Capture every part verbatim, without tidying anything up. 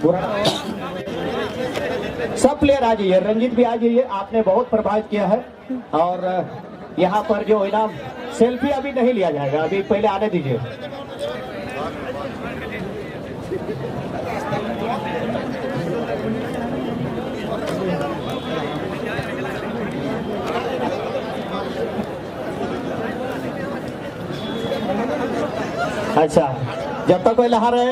पूरा सब प्लेयर आ जाइए, रंजीत भी आ जाइए, आपने बहुत प्रभावित किया है। और यहाँ पर जो इनाम, सेल्फी अभी नहीं लिया जाएगा, अभी पहले आने दीजिए। ᱟᱪᱪᱷᱟ, ᱡᱚᱛᱚ ᱠᱷᱚᱱ ᱞᱟᱦᱟᱨᱮ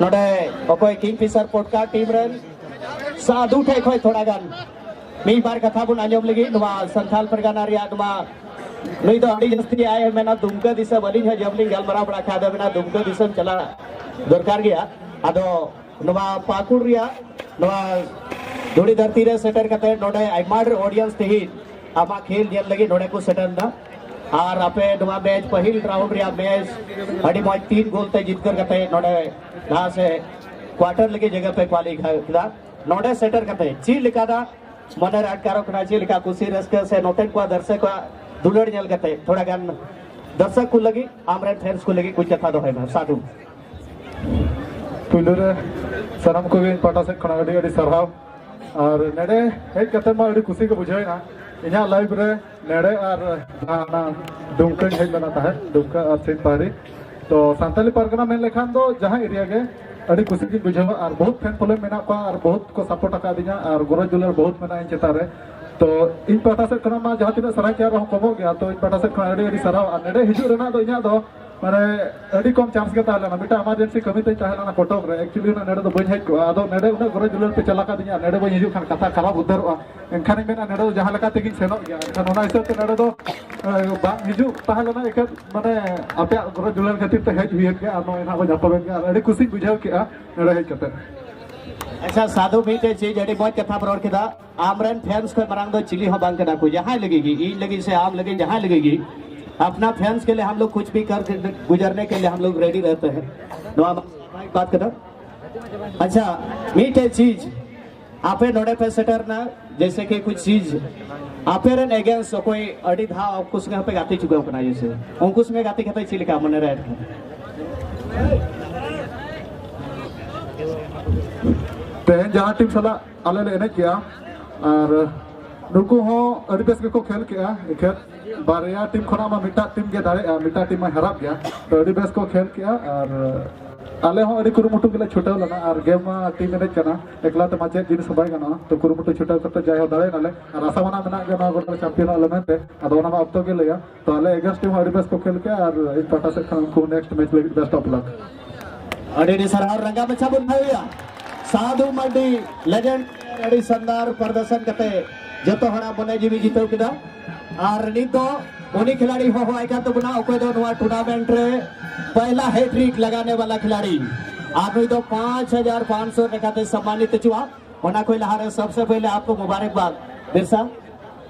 ᱱᱚᱰᱮ ᱚᱠᱚᱭ ᱠᱤᱝ ᱯᱷᱤᱥᱟᱨ ᱯᱚᱴᱠᱟ ᱴᱤᱢ ᱨᱮᱱ ᱥᱟᱹᱫᱷᱩ ᱴᱷᱮᱱ ᱠᱷᱚᱱ ᱛᱷᱚᱲᱟ ᱜᱟᱱ ᱢᱤᱫ ᱵᱟᱨ ᱠᱟᱛᱷᱟ ᱵᱚᱱ ᱟᱸᱡᱚᱢ ᱞᱟᱹᱜᱤᱫ᱾ ᱱᱚᱣᱟ ᱥᱟᱱᱛᱟᱞ ᱯᱟᱨᱜᱟᱱᱟ ᱨᱮᱭᱟᱜ ᱱᱚᱣᱟ, ᱱᱩᱭ ᱫᱚ ᱟᱹᱰᱤ ᱡᱟᱹᱥᱛᱤ ᱟᱭ ᱢᱮᱱᱟ ᱫᱩᱢᱠᱟᱹ ᱫᱤᱥᱚᱢ, ᱟᱹᱞᱤᱧ ᱦᱚᱸ ᱡᱚᱵ ᱞᱤᱧ ᱜᱟᱞᱢᱟᱨᱟᱣ ᱵᱟᱲᱟ ᱠᱷᱟᱡ ᱫᱚ ᱢᱮᱱᱟ ᱫᱩᱢᱠᱟᱹ ᱫᱤᱥᱚᱢ ᱪᱟᱞᱟᱜ ᱫᱚᱨᱠᱟᱨ ᱜᱮᱭᱟ᱾ ᱟᱫᱚ ᱱᱚᱣᱟ ᱯᱟᱹᱠᱩᱲ ᱨᱮᱭᱟᱜ ᱱᱚᱣᱟ ᱫᱷᱩᱲᱤ ᱫᱷᱟᱹᱨᱛᱤ ᱨᱮ ᱥᱮᱴᱮᱨ ᱠᱟᱛᱮ ᱱᱚᱰᱮ ᱟᱭᱢᱟ ᱰᱷᱮᱨ ᱚᱰᱤᱭᱮᱱᱥ ᱛᱮᱦᱮᱧ ᱟᱢᱟᱜ ᱠᱷᱮᱞ ᱧᱮᱞ ᱞᱟᱹᱜᱤᱫ ᱱᱚᱰᱮ ᱠᱚ ᱥᱮᱴᱮᱨ ᱮᱱᱟ᱾ ᱟᱨ ᱟᱯᱮ ᱱᱚᱣᱟ ᱢᱮᱪ, ᱯᱟᱹᱦᱤᱞ ᱨᱟᱣᱩᱱᱰ ᱨᱮᱭᱟᱜ ᱢᱮᱪ ᱟᱹᱰᱤ ᱢᱚᱡᱽ ᱛᱤᱱ ᱜᱳᱞ ᱛᱮ ᱡᱤᱛᱠᱟᱹᱨ ᱠᱟᱛᱮ ᱱᱚᱰᱮ ᱞᱟᱦᱟ ᱥᱮᱫ ᱠᱣᱟᱴᱟᱨ ᱞᱟᱹᱜᱤᱫ ᱡᱟᱭᱜᱟ ᱯᱮ ᱠᱣᱟᱞᱤᱯᱷᱟᱭ ᱠᱮᱫᱟ᱾ ᱱᱚᱰᱮ ᱥᱮᱴᱮᱨ ᱠᱟᱛᱮ ᱪᱮᱫ ᱞᱮᱠᱟ ᱫᱟᱜ ᱢᱚᱱᱮ ᱨᱮ ᱟᱴᱠᱟᱨᱚᱜ ᱠᱟᱱᱟ, ᱪᱮᱫ ᱞᱮᱠᱟ ᱠᱩᱥᱤ ᱨᱟᱹᱥᱠᱟᱹ ᱥᱮ ᱱᱚᱛᱮᱱ ᱠᱚᱣᱟᱜ ᱫᱟᱨᱥᱚᱠ ᱠᱚᱣᱟᱜ ᱫᱩᱞᱟᱹᱲ ᱧᱮᱞ ᱠᱟᱛᱮ ᱛᱷᱚᱲᱟ ᱜᱟᱱ ᱫᱟᱨᱥᱚᱠ ᱠᱚ ᱞᱟᱹᱜᱤᱫ, ᱟᱢᱨᱮᱱ ᱯᱷᱮᱱᱥ ᱠᱚ ᱞᱟᱹᱜᱤᱫ ᱠᱩᱪ ᱠᱟᱛᱷᱟ ᱫᱚᱦᱚᱭ ᱢᱮ᱾ ᱥᱟᱹᱫᱷᱩ᱾ ᱯᱩᱭᱞᱩ ᱨᱮ ᱥᱟᱱᱟᱢ ᱠᱚᱜᱮ ᱤᱧ ᱯᱟᱦᱴᱟ ᱥᱮᱫ ᱠᱷᱚᱱᱟᱜ ᱟᱹᱰᱤ ᱟᱹᱰᱤ ᱥᱟᱨᱦᱟᱣ᱾ ᱟᱨ ᱱᱚᱰᱮ ᱦᱮᱡ ᱠᱟᱛᱮ ᱢᱟ ᱟᱹᱰᱤ ᱠᱩᱥᱤ ᱜᱮ ᱵᱩᱡᱷᱟᱹᱣ ᱮᱱᱟ᱾ ᱤᱧᱟᱹᱜ ᱞᱟᱭᱤᱯᱷ ᱨᱮ ᱱᱚᱰᱮ ᱟᱨ ᱡᱟᱦᱟᱸ ᱚᱱᱟ ᱫᱩᱢᱠᱟᱹᱧ ᱦᱮᱡ ᱞᱮᱱᱟ ᱛᱟᱦᱮᱸᱫ, ᱫᱩᱢᱠᱟᱹ ᱟᱨ ᱥᱤᱱ ᱯᱟᱦᱟᱲᱤ᱾ ᱛᱚ ᱥᱟᱱᱛᱟᱞᱤ ᱯᱟᱨᱜᱟᱱᱟ ᱢᱮᱱ ᱞᱮᱠᱷᱟᱱ ᱫᱚ ᱡᱟᱦᱟᱸ ᱮᱨᱤᱭᱟ ᱜᱮ ᱟᱹᱰᱤ ᱠᱩᱥᱤ ᱜᱤᱧ ᱵᱩᱡᱷᱟᱹᱣᱟ ᱟᱨ ᱵᱚᱦᱩᱛ ᱯᱷᱮᱱ ᱯᱷᱚᱞᱳᱭᱤᱝ ᱢᱮᱱᱟᱜ ᱠᱚᱣᱟ ᱟᱨ ᱵᱚᱦᱩᱛ ᱠᱚ ᱥᱟᱯᱳᱨᱴ ᱟᱠᱟᱫᱤᱧᱟ ᱟᱨ ᱜᱚᱨᱚᱡᱽ ᱫᱩᱞᱟᱹᱲ ᱵᱚᱦᱩᱛ ᱢᱮᱱᱟᱜᱼᱟ ᱤᱧ ᱪᱮᱛᱟᱱ ᱨᱮ᱾ ᱛᱚ ᱤᱧ ᱯᱟᱦᱴᱟ ᱥᱮᱫ ᱠᱷᱚᱱᱟᱜ ᱢᱟ ᱡᱟᱦᱟᱸ ᱛᱤᱱᱟᱹᱜ ᱥᱟᱨᱦᱟᱣ ᱪᱟᱞ ᱨᱮᱦᱚᱸ ᱠᱚᱢᱚᱜ ᱜᱮᱭᱟ, ᱛᱚ ᱤᱧ ᱯᱟᱦᱴᱟ ᱥᱮᱫ ᱠᱷᱚᱱᱟᱜ ᱟᱹᱰᱤ ᱟᱹᱰᱤ ᱥᱟᱨᱦᱟᱣ᱾ ᱟᱨ ᱱᱚᱰᱮ ᱦᱤᱡᱩᱜ ᱨᱮᱱᱟᱜ ᱫᱚ ᱤᱧᱟᱹᱜ ᱫᱚ ᱢᱟᱱᱮ ᱟᱹᱰᱤ ᱠᱚᱢ ᱪᱟᱱᱥ ᱜᱮ ᱛᱟᱦᱮᱸ ᱞᱮᱱᱟ᱾ ᱢᱤᱫᱴᱟᱝ ᱮᱢᱟᱨᱡᱮᱱᱥᱤ ᱠᱟᱹᱢᱤ ᱛᱮᱧ ᱛᱟᱦᱮᱸ ᱞᱮᱱᱟ ᱠᱚᱴᱚᱠ ᱨᱮ, ᱮᱠᱪᱩᱭᱮᱞᱤ ᱱᱚᱰᱮ ᱫᱚ ᱵᱟᱹᱧ ᱦᱮᱡ ᱠᱚᱜᱼᱟ᱾ ᱟᱫᱚ ᱱᱚᱰᱮ ᱩᱱᱟᱹᱜ ᱜᱚᱨᱚᱡᱽ ᱫᱩᱞᱟᱹᱲ ᱯᱮ ᱪᱟᱞ ᱟᱠᱟᱫᱤᱧᱟ, ᱱᱚᱰᱮ ᱵᱟᱹᱧ ᱦᱤᱡᱩᱜ ᱠᱷᱟᱱ ᱠᱟᱛᱷᱟ ᱠᱷᱟᱨᱟᱯ ᱩᱛᱟᱹᱨᱚᱜᱼᱟ᱾ ᱮᱱᱠᱷᱟᱱᱤᱧ ᱢᱮᱱᱟ ᱱᱚᱰᱮ ᱫᱚ ᱡᱟᱦᱟᱸ ᱞᱮᱠᱟ ᱛᱮᱜᱤᱧ ᱥᱮᱱᱚᱜ ᱜᱮᱭᱟ᱾ ᱮᱱᱠᱷᱟᱱ ᱚᱱᱟ ᱦᱤᱥᱟᱹᱵ ᱛᱮ ᱱᱚᱰᱮ ᱫᱚ ᱮ, ᱵᱟᱝ ᱦᱤᱡᱩᱜ ᱛᱟᱦᱮᱸ ᱞᱮᱱᱟ, ᱮᱠᱷᱟᱱ ᱢᱟᱱᱮ ᱟᱯᱮᱭᱟᱜ ᱜᱚᱨᱚᱡᱽ ᱫᱩᱞᱟᱹᱲ ᱠᱷᱟᱹᱛᱤᱨ ᱛᱮ ᱦᱮᱡ ᱦᱩᱭᱮᱱ ᱜᱮᱭᱟ᱾ ᱟᱨ ᱱᱚᱜᱼᱚᱭ ᱱᱟᱦᱟᱜ ᱵᱚᱱ ᱧᱟᱯᱟᱢᱮᱱ ᱜᱮᱭᱟ᱾ ᱟᱨ ᱟᱹᱰᱤ ᱠᱩᱥᱤᱧ ᱵᱩᱡᱷᱟᱹᱣ ᱠᱮᱜᱼᱟ ᱱᱚᱰᱮ ᱦᱮᱡ ᱠᱟᱛᱮ᱾ ᱟᱪᱪᱷᱟ ᱥᱟᱫᱷᱩ, ᱢᱤᱫᱴᱮᱡ ᱪᱤᱡᱽ ᱟᱹᱰᱤ ᱢᱚᱡᱽ ᱠᱟᱛᱷᱟᱢ ᱨᱚᱲ ᱠᱮᱫᱟ᱾ ᱟᱢᱨᱮᱱ ᱯᱷᱮᱱᱥ ᱠᱷᱚᱱ ᱢᱟᱨᱟᱝ ᱫᱚ ᱪᱤᱞᱤ ᱦᱚᱸ ᱵᱟᱝ ᱠᱟᱱᱟ ᱠᱚ, ᱡᱟᱦᱟᱸᱭ ᱞᱟᱹᱜᱤᱫ ᱜᱮ, ᱤᱧ ᱞᱟᱹᱜᱤᱫ ᱥᱮ ᱟᱢ ᱞᱟᱹᱜᱤᱫ, ᱡᱟᱦᱟᱸᱭ ᱞᱟᱹᱜᱤᱫ ᱜᱮ, अपना फैंस के लिए हम लोग कुछ भी कर गुजरने के लिए हम लोग रेडी रहते हैं। ᱱᱚᱣᱟ ᱵᱟᱛ ᱠᱟᱱᱟ᱾ ᱟᱪᱪᱷᱟ, ᱢᱤᱫᱴᱮᱡ ᱪᱤᱡᱽ, ᱟᱯᱮ ᱱᱚᱰᱮ ᱯᱮ ᱥᱮᱴᱮᱨ ᱮᱱᱟ, ᱡᱮᱭᱥᱮ ᱠᱤ ᱠᱩᱪ ᱪᱤᱡᱽ, ᱟᱯᱮ ᱨᱮᱱ ᱮᱜᱮᱱᱥᱴ ᱚᱠᱚᱭ ᱟᱹᱰᱤ ᱫᱷᱟᱣ ᱩᱱᱠᱩ ᱥᱚᱸᱜᱮ ᱦᱚᱸᱯᱮ ᱜᱟᱛᱮ ᱪᱩᱠᱟᱹᱣ ᱠᱟᱱᱟ, ᱡᱮᱭᱥᱮ ᱩᱱᱠᱩ ᱥᱚᱸᱜᱮ ᱜᱟᱛᱮ ᱠᱟᱛᱮ ᱪᱮᱫ ᱞᱮᱠᱟ ᱢᱚᱱᱮ ᱨᱮ ᱟᱴᱠᱟᱨ? ᱛᱮᱦᱮᱧ ᱡᱟᱦᱟᱸ ᱴᱤᱢ ᱥᱟᱞᱟᱜ ᱟᱞᱮ ᱞᱮ ᱮᱱᱮᱡ ᱠᱮᱜᱼᱟ, ᱟᱨ ᱱᱩᱠᱩ ᱦᱚᱸ ᱟᱹᱰᱤ ᱵᱮᱥ ᱜᱮᱠᱚ ᱠᱷᱮᱞ ᱠᱮᱜᱼᱟ᱾ ᱮᱱᱠᱷᱟᱱ ᱵᱟᱨᱭᱟ ᱴᱤᱢ ᱠᱷᱚᱱᱟᱜ ᱢᱟ ᱢᱤᱫᱴᱟᱜ ᱴᱤᱢ ᱜᱮ ᱫᱟᱲᱮᱭᱟᱜᱼᱟ, ᱢᱤᱫᱴᱟᱜ ᱴᱤᱢ ᱢᱟ ᱦᱟᱨᱟᱜ ᱜᱮᱭᱟ᱾ ᱛᱚ ᱟᱹᱰᱤ ᱵᱮᱥ ᱠᱚ ᱠᱷᱮᱞ ᱠᱮᱜᱼᱟ, ᱟᱨ ᱟᱞᱮ ᱦᱚᱸ ᱟᱹᱰᱤ ᱠᱩᱨᱩᱢᱩᱴᱩ ᱜᱮᱞᱮ ᱪᱷᱩᱴᱟᱹᱣ ᱞᱮᱱᱟ᱾ ᱟᱨ ᱜᱮᱢ ᱢᱟ ᱴᱤᱢ ᱮᱱᱮᱡ ᱠᱟᱱᱟ, ᱮᱠᱞᱟ ᱛᱮᱢᱟ ᱪᱮᱫ ᱡᱤᱱᱤᱥ ᱦᱚᱸ ᱵᱟᱭ ᱜᱟᱱᱚᱜᱼᱟ᱾ ᱛᱚ ᱠᱩᱨᱩᱢᱩᱴᱩ ᱪᱷᱩᱴᱟᱹᱣ ᱠᱟᱛᱮ ᱡᱟᱭᱦᱳᱠ ᱫᱟᱲᱮ ᱱᱟᱞᱮ, ᱟᱨ ᱟᱥᱟ ᱢᱟᱱᱟ ᱢᱮᱱᱟᱜ ᱜᱮᱭᱟ ᱱᱚᱣᱟ ᱜᱚᱰᱟ ᱨᱮ ᱪᱟᱢᱯᱤᱭᱚᱱᱚᱜ ᱟᱞᱮ ᱢᱮᱱᱛᱮ᱾ ᱟᱫᱚ ᱚᱱᱟ ᱢᱟ ᱚᱠᱛᱚ ᱜᱮ ᱞᱟᱹᱭᱟ᱾ ᱛᱚ ᱟᱞᱮ ᱮᱜᱮᱱᱥᱴ ᱴᱤᱢ ᱦᱚᱸ ᱟᱹᱰᱤ ᱵᱮᱥ ᱠᱚ ᱠᱷᱮᱞ ᱠᱮᱜᱼᱟ, ᱟᱨ ᱤᱧ ᱯᱟᱦᱴᱟ ᱥᱮᱫ ᱠᱷᱚᱱ ᱩᱱᱠᱩ ᱱᱮᱠᱥᱴ ᱢᱮᱪ ᱞᱟᱹᱜᱤᱫ ᱵᱮᱥᱴ ᱚᱯᱷ ᱞᱟᱠ᱾ ᱟᱹᱰᱤ ᱟᱹᱰᱤ ᱥᱟᱨᱦᱟᱣ, ᱨᱟᱸᱜᱟ ᱢᱟᱪᱷᱟ ᱵᱚᱱ ᱛᱷᱟᱭᱚᱭᱟ᱾ ᱥᱟᱫᱷᱩ ᱢᱟᱨᱰᱤ, ᱞᱮᱡᱮᱱᱰ, ᱟᱹᱰᱤ ᱥᱟᱱᱫᱟᱨ ᱯᱨᱚᱫᱚᱨᱥᱚᱱ ᱠᱟᱛᱮ ᱡᱚᱛᱚ ᱦᱚᱲᱟᱜ ᱢᱚᱱᱮ ᱡᱤᱣᱤ ᱡᱤᱛᱟᱹᱣ ᱠᱮᱫᱟ᱾ ᱟᱨ ᱱᱤᱛ ᱫᱚ ᱩᱱᱤ ᱠᱷᱤᱞᱟᱲᱤ ᱦᱚᱦᱚᱣᱟᱭ ᱠᱟᱱ ᱛᱟᱵᱚᱱᱟ, ᱚᱠᱚᱭ ᱫᱚ ᱱᱚᱣᱟ ᱴᱩᱨᱱᱟᱢᱮᱱᱴ ᱨᱮ ᱯᱟᱦᱞᱟ ᱦᱮᱴᱨᱤᱠ ᱞᱟᱜᱟᱱᱮ ᱣᱟᱞᱟ ᱠᱷᱤᱞᱟᱲᱤ, ᱟᱨ ᱱᱩᱭ ᱫᱚ ᱯᱟᱸᱪ ᱦᱟᱡᱟᱨ ᱯᱟᱸᱪ ᱥᱚ ᱴᱟᱠᱟ ᱛᱮ ᱥᱚᱢᱢᱟᱱᱤᱛ ᱦᱚᱪᱚᱣᱟ᱾ ᱚᱱᱟ ᱠᱷᱚᱱ ᱞᱟᱦᱟ ᱨᱮ ᱥᱚᱵᱥᱮ ᱯᱟᱦᱞᱮ ᱟᱯᱠᱚ ᱢᱩᱵᱟᱨᱠᱵᱟᱫ ᱵᱤᱨᱥᱟ᱾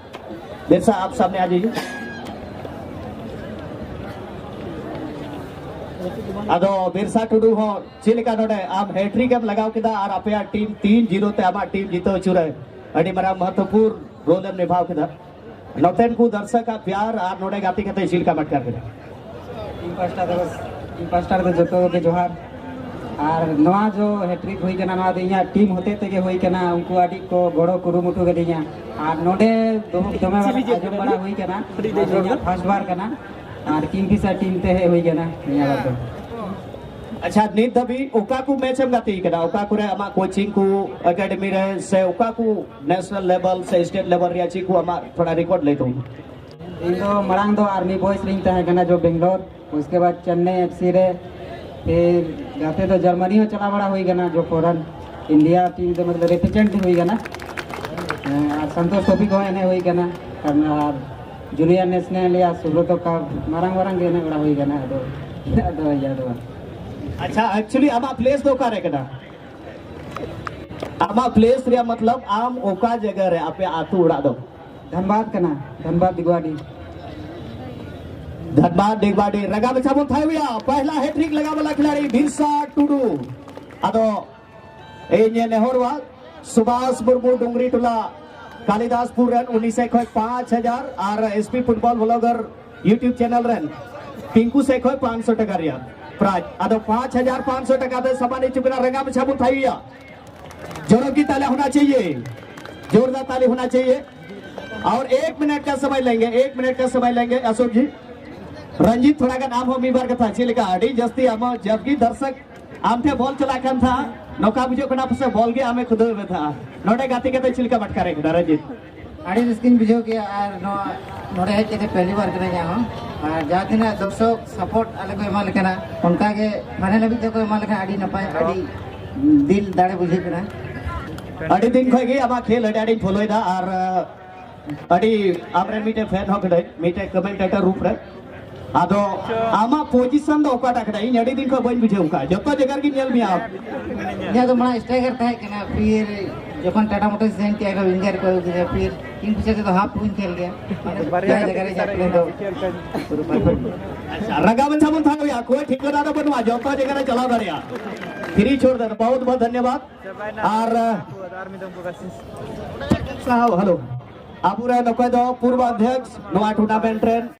ᱵᱤᱨᱥᱟ, ᱟᱯ ᱥᱟᱢᱱᱮ ᱟ ᱡᱟᱤᱭᱮ᱾ ᱟᱫᱚ ᱵᱤᱨᱥᱟ ᱴᱩᱰᱩ ᱦᱚᱸ ᱪᱮᱫ ᱞᱮᱠᱟ ᱱᱚᱰᱮ ᱟᱢ ᱦᱮᱴᱨᱤᱠ ᱮᱢ ᱞᱟᱜᱟᱣ ᱠᱮᱫᱟ ᱟᱨ ᱟᱯᱮᱭᱟᱜ ᱴᱤᱢ ᱛᱤᱱ ᱡᱤᱨᱳ ᱛᱮ ᱟᱢᱟᱜ ᱴᱤᱢ ᱡᱤᱛᱟᱹᱣ ᱦᱚᱪᱚ ᱨᱮ ᱟᱹᱰᱤ ᱢᱟᱨᱟᱝ ᱢᱚᱦᱚᱛᱛᱚᱯᱩᱨᱱ ᱨᱳᱞ ᱮᱢ ᱱᱤᱵᱷᱟᱣ ᱠᱮᱫᱟ᱾ ᱱᱚᱛᱮᱱ ᱠᱚ ᱫᱚᱨᱥᱚᱠ ᱟᱜ ᱯᱭᱟᱨ ᱟᱨ ᱱᱚᱰᱮ ᱜᱟᱛᱮ ᱠᱟᱛᱮ ᱪᱮᱫ ᱞᱮᱠᱟᱢ ᱟᱴᱠᱟᱨ ᱠᱮᱫᱟ? ᱤᱧ ᱯᱟᱥᱴᱟ ᱫᱚ ᱤᱧ ᱯᱟᱥᱴᱟ ᱨᱮᱫᱚ ᱡᱚᱛᱚ ᱠᱚᱜᱮ ᱡᱚᱦᱟᱨ᱾ ᱟᱨ ᱱᱚᱣᱟ ᱡᱚ ᱦᱮᱴᱨᱤᱠ ᱦᱩᱭ ᱠᱟᱱᱟ, ᱱᱚᱣᱟ ᱫᱚ ᱤᱧᱟᱹᱜ ᱴᱤᱢ ᱦᱚᱛᱮ ᱛᱮᱜᱮ ᱦᱩᱭ ᱠᱟᱱᱟ᱾ ᱩᱱᱠᱩ ᱟᱹᱰᱤ ᱠᱚ ᱜᱚᱲᱚ ᱠᱩᱨᱩᱢᱩᱴᱩ ᱠᱟᱫᱤᱧᱟ᱾ ᱟᱨ ᱱᱚᱰᱮ ᱫᱚᱢᱮ ᱫᱚᱢᱮ ᱵᱟᱨ ᱟᱸᱡᱚᱢ ᱵᱟᱲᱟ ᱦᱩᱭ ᱠᱟᱱᱟ, ᱱᱚᱣᱟ ᱫᱚ ᱤᱧᱟᱹᱜ ᱯᱷᱟᱥᱴ ᱵᱟᱨ ᱠᱟᱱᱟ᱾ ᱟᱨ ᱠᱤᱝ ᱯᱷᱤᱥᱟᱨ ᱴᱤᱢ ᱛᱮ ᱦᱮᱡ ᱦᱩᱭ ᱠᱟᱱᱟ ᱱᱤᱭᱟᱹ ᱵᱟᱨ ᱫᱚ᱾ ᱟᱪᱪᱷᱟ, ᱱᱤᱛ ᱫᱷᱟᱹᱵᱤᱡ ᱚᱠᱟ ᱠᱚ ᱢᱮᱪ ᱮᱢ ᱜᱟᱛᱮ ᱠᱟᱱᱟ? ᱚᱠᱟ ᱠᱚᱨᱮ ᱟᱢᱟᱜ ᱠᱳᱪᱤᱝ ᱠᱚ, ᱮᱠᱟᱰᱮᱢᱤ ᱨᱮ, ᱥᱮ ᱚᱠᱟ ᱠᱚ ᱱᱮᱥᱱᱟᱞ ᱞᱮᱵᱮᱞ ᱥᱮ ᱥᱴᱮᱴ ᱞᱮᱵᱮᱞ ᱨᱮᱭᱟᱜ ᱪᱮᱫ ᱠᱚ ᱟᱢᱟᱜ ᱛᱷᱚᱲᱟ ᱨᱮᱠᱚᱨᱰ ᱞᱟᱹᱭ ᱛᱟᱵᱚᱱ ᱢᱮ? ᱤᱧ ᱫᱚ ᱢᱟᱲᱟᱝ ᱫᱚ ᱟᱨᱢᱤ ᱵᱚᱭᱮᱥ ᱨᱤᱧ ᱛᱟᱦᱮᱸ ᱠᱟᱱᱟ ᱡᱚ ᱵᱮᱝᱜᱞᱳᱨ, ᱩᱥᱠᱮ ᱵᱟᱫ ᱪᱮᱱᱱᱟᱭ ᱮᱯᱷ ᱥᱤ ᱨᱮ, ᱯᱷᱤᱨ ᱜᱟᱛᱮ ᱫᱚ ᱡᱟᱨᱢᱟᱱᱤ ᱦᱚᱸ ᱪᱟᱞᱟᱣ ᱵᱟᱲᱟ ᱦᱩᱭ ᱠᱟᱱᱟ, ᱡᱚ ᱯᱷᱚᱨᱮᱱ ᱤᱱᱰᱤᱭᱟ ᱴᱤᱢ ᱫᱚ ᱢᱚᱛᱞᱚᱵ ᱨᱤᱯᱨᱮᱡᱮᱱᱴ ᱦᱩᱭ ᱠᱟᱱᱟ᱾ ᱦᱮᱸ, ᱟᱨ ᱥᱚᱱᱛᱳᱥ ᱴᱨᱚᱯᱷᱤ ᱠᱚᱦᱚᱸ ᱮᱱᱮᱡ ᱦᱩᱭ ᱠᱟᱱᱟ, ᱟᱨ ᱡᱩᱱᱤᱭᱟᱨ ᱱᱮᱥᱱᱟᱞ ᱭᱟ ᱥᱩᱵᱨᱚᱛᱚ ᱠᱟᱯ ᱢᱟᱨᱟᱝ ᱢᱟᱨᱟᱝ ᱜᱮ ᱮᱱᱮᱡ ᱵᱟᱲᱟ ᱦᱩᱭ ᱠᱟᱱᱟ᱾ ᱟᱫᱚ ᱟᱫᱚ ᱤᱭᱟᱹ ᱫᱚ ᱵᱟᱝ᱾ ᱟᱪᱪᱷᱟ, ᱮᱠᱪᱩᱭᱮᱞᱤ ᱟᱢᱟᱜ ᱯᱞᱮᱥ ᱫᱚ ᱚᱠᱟᱨᱮ ᱠᱟᱱᱟ? ᱟᱢᱟᱜ ᱯᱞᱮᱥ ᱨᱮᱭᱟᱜ ᱢᱚᱛᱞᱚᱵ ᱟᱢ ᱚᱠᱟ ᱡᱟᱭᱜᱟ ᱨᱮ, ᱟᱯᱮ ᱟᱹᱛᱩ ᱚᱲᱟᱜ ᱫᱚ? ᱫᱷᱟᱱᱵᱟᱫᱽ ᱠᱟᱱᱟ, ᱫᱷᱟᱱᱵᱟᱫᱽ ᱫᱤᱜᱩᱣᱟᱰᱤ᱾ ᱫᱷᱟᱱᱵᱟᱫᱽ ᱰᱤᱜᱵᱟᱰᱤ᱾ ᱨᱟᱸᱜᱟ ᱢᱟᱪᱷᱟ ᱵᱚᱱ ᱛᱷᱟᱭᱚᱭᱟ, ᱯᱟᱦᱞᱟ ᱦᱮᱴᱨᱤᱠ ᱞᱟᱜᱟᱣ ᱵᱟᱞᱟ ᱠᱷᱤᱞᱟᱲᱤ ᱵᱤᱨᱥᱟ ᱴᱩᱰᱩ᱾ ᱟᱫᱚ ᱤᱧ ᱱᱮᱦᱚᱨᱚᱜᱼᱟ, ᱥᱩᱵᱷᱟᱥ ᱢᱩᱨᱢᱩ, ᱰᱩᱝᱜᱽᱨᱤ ᱴᱚᱞᱟ, ᱠᱟᱞᱤᱫᱟᱥᱯᱩᱨ ᱨᱮᱱ, ᱩᱱᱤ ᱥᱮᱫ ᱠᱷᱚᱱ ᱯᱟᱸᱪ ᱦᱟᱡᱟᱨ, ᱟᱨ S P football blogger YouTube channel ᱨᱮᱱ ᱯᱤᱝᱠᱩ ᱥᱮᱫ ᱠᱷᱚᱱ ᱯᱟᱸᱪ ᱥᱚ ᱴᱟᱠᱟ ᱨᱮᱭᱟᱜ᱾ प्राइज। ᱟᱫᱚ ᱯᱟᱸᱪ ᱦᱟᱡᱟᱨ ᱯᱟᱸᱪ ᱥᱚ ᱴᱟᱠᱟ ᱛᱮ ᱥᱟᱢᱟᱱ ᱦᱤᱡᱩᱜ ᱠᱟᱱᱟ, ᱨᱟᱸᱜᱟᱣ ᱢᱟᱪᱷᱟ ᱵᱚᱱ ᱛᱷᱟᱭᱚᱭᱟ᱾ जोरों की ताली होना चाहिए, जोरदार ताली होना चाहिए। और एक मिनट का समय लेंगे, एक मिनट का समय लेंगे अशोक जी। रंजीत, थोड़ा ᱜᱟᱱ ᱟᱢ ᱦᱚᱸ ᱢᱤᱫ ᱵᱟᱨ ᱠᱟᱛᱷᱟ, ᱪᱮᱫ ᱞᱮᱠᱟ? ᱟᱹᱰᱤ ᱡᱟᱹᱥᱛᱤ ᱟᱢ ᱡᱟᱵᱠᱤ ᱫᱚᱨᱥᱚᱠ ᱟᱢ ᱴᱷᱮᱱ ᱵᱚᱞ ᱪᱟᱞᱟᱜ ᱠᱟᱱ ᱛᱟᱦᱮᱸ, ᱱᱚᱝᱠᱟ ᱵᱩᱡᱷᱟᱹᱜ ᱠᱟᱱᱟ ᱯᱟᱥᱮ ᱵᱚᱞ ᱜᱮ ᱟᱢᱮ ᱠᱷᱩᱫᱟᱹᱣ ᱮᱫ ᱛᱟᱦᱮᱸ᱾ ᱱᱚᱰᱮ ᱜᱟᱛᱮ ᱠᱟᱛᱮ ᱪᱮᱫ ᱞᱮᱠᱟ ᱟᱴᱠᱟᱨ ᱠᱟᱱᱟ ᱨᱚᱧᱡᱤᱛ? ᱟᱹᱰᱤ ᱨᱟᱹᱥᱠᱟᱹᱧ ᱵᱩᱡᱷᱟᱹᱣ ᱠᱮᱜᱼᱟ, ᱟᱨ ᱱᱚᱣᱟ ᱱᱚᱰᱮ ᱦᱮᱡ ᱠᱟᱛᱮ ᱯᱮᱦᱞᱤ ᱵᱟᱨ ᱠᱟᱱᱟ ᱤᱧᱟᱹᱜ ᱦᱚᱸ᱾ ᱟᱨ ᱡᱟᱦᱟᱸ ᱛᱤᱱᱟᱹᱜ ᱫᱚᱨᱥᱚᱠ ᱥᱟᱯᱳᱨᱴ ᱟᱞᱮ ᱠᱚ ᱮᱢᱟᱞᱮ ᱠᱟᱱᱟ, ᱚᱱᱠᱟ ᱜᱮ ᱯᱷᱟᱭᱱᱟᱞ ᱦᱟᱹᱵᱤᱡ ᱛᱮᱠᱚ ᱮᱢᱟᱞᱮ ᱠᱟᱱᱟ, ᱟᱹᱰᱤ ᱱᱟᱯᱟᱭ, ᱟᱹᱰᱤ ᱫᱤᱞ ᱫᱟᱲᱮ ᱵᱩᱡᱷᱟᱹᱜ ᱠᱟᱱᱟ᱾ ᱟᱹᱰᱤ ᱫᱤᱱ ᱠᱷᱚᱱ ᱜᱮ ᱟᱢᱟᱜ ᱠᱷᱮᱞ ᱟᱹᱰᱤ ᱟᱹᱰᱤᱧ ᱯᱷᱳᱞᱳᱭᱮᱫᱟ, ᱟᱨ ᱟᱹᱰᱤ ᱟᱢᱨᱮᱱ ᱢᱤᱫᱴᱮᱱ ᱯᱷᱮᱱ ᱦᱚᱸ ᱠᱟᱹᱱᱟᱹᱧ, ᱢᱤᱫᱴᱮᱱ ᱠᱚᱢᱮᱱᱴᱮᱴᱚᱨ ᱨᱩᱯ ᱨᱮ᱾ ᱟᱫᱚ ᱟᱢᱟᱜ ᱯᱚᱡᱤᱥᱚᱱ ᱫᱚ ᱚᱠᱟᱴᱟᱜ ᱠᱟᱱᱟ? ᱤᱧ ᱟᱹᱰᱤ ᱫᱤᱱ ᱠᱷᱚᱱ ᱵᱟᱹᱧ ᱵᱩᱡᱷᱟᱹᱣ ᱠᱟᱜᱼᱟ, ᱡᱚᱛᱚ ᱡᱟᱭᱜᱟ ᱨᱮᱜᱮᱧ ᱧᱮᱞ ᱢᱮᱭᱟ᱾ ᱤᱧᱟᱹᱜ ᱫᱚ ᱢᱟᱲᱟᱝ ᱥᱴᱨᱟᱭᱠᱟᱨ ᱛᱟᱦᱮᱸ ᱠᱟᱱᱟ, ᱯᱷᱤᱨ ᱡᱚᱠᱷᱚᱱ ᱴᱟᱴᱟ ᱢᱳᱴᱚᱨᱥ ᱡᱚᱭᱮᱱ ᱠᱮᱜᱼᱟ, ᱩᱭᱤᱝᱜᱟᱨ ᱠᱚ ᱟᱹᱜᱩ ᱠᱮᱫᱟ, ᱯᱷᱤᱨ ᱠᱤᱝ ᱯᱷᱤᱥᱟᱨ ᱛᱮᱫᱚ ᱦᱟᱯ ᱦᱚᱸᱧ ᱠᱷᱮᱞ ᱜᱮᱭᱟ᱾ ᱢᱟᱱᱮ ᱵᱟᱨᱭᱟ ᱡᱟᱭᱜᱟ ᱨᱮ ᱡᱟᱦᱟᱸ ᱯᱞᱮ ᱫᱚ ᱯᱩᱨᱟᱹ ᱯᱟᱨᱯᱷᱮᱠᱴ᱾ ᱟᱪᱪᱷᱟ, ᱨᱟᱸᱜᱟᱣ ᱢᱟᱪᱷᱟ ᱵᱚᱱ ᱛᱷᱟᱭᱚᱭᱟ, ᱚᱠᱚᱭ ᱴᱷᱤᱠᱟᱹᱱᱟ ᱫᱚ ᱵᱟᱹᱱᱩᱜᱼᱟ, ᱡᱚᱛᱚ ᱡᱟᱭᱜᱟ ᱨᱮ ᱪᱟᱞᱟᱣ ᱫᱟᱲᱮᱭᱟᱜᱼᱟ᱾ ᱯᱷᱤᱨᱤ ᱪᱷᱳᱲ ᱫᱮ, ᱵᱚᱦᱩᱛ ᱵᱚᱦᱩᱛ ᱫᱷᱚᱱᱭᱚᱵᱟᱫ᱾ ᱟᱨ ᱥᱟᱦᱟᱣ, ᱦᱮᱞᱳ, ᱟᱵᱚᱨᱮᱱ ᱚᱠᱚᱭ ᱫᱚ ᱯᱩᱨᱵᱚ ᱚᱫᱷᱭᱚᱠᱥ ᱱᱚᱣᱟ ᱴᱩᱨᱱᱟᱢᱮᱱᱴ ᱨᱮᱱ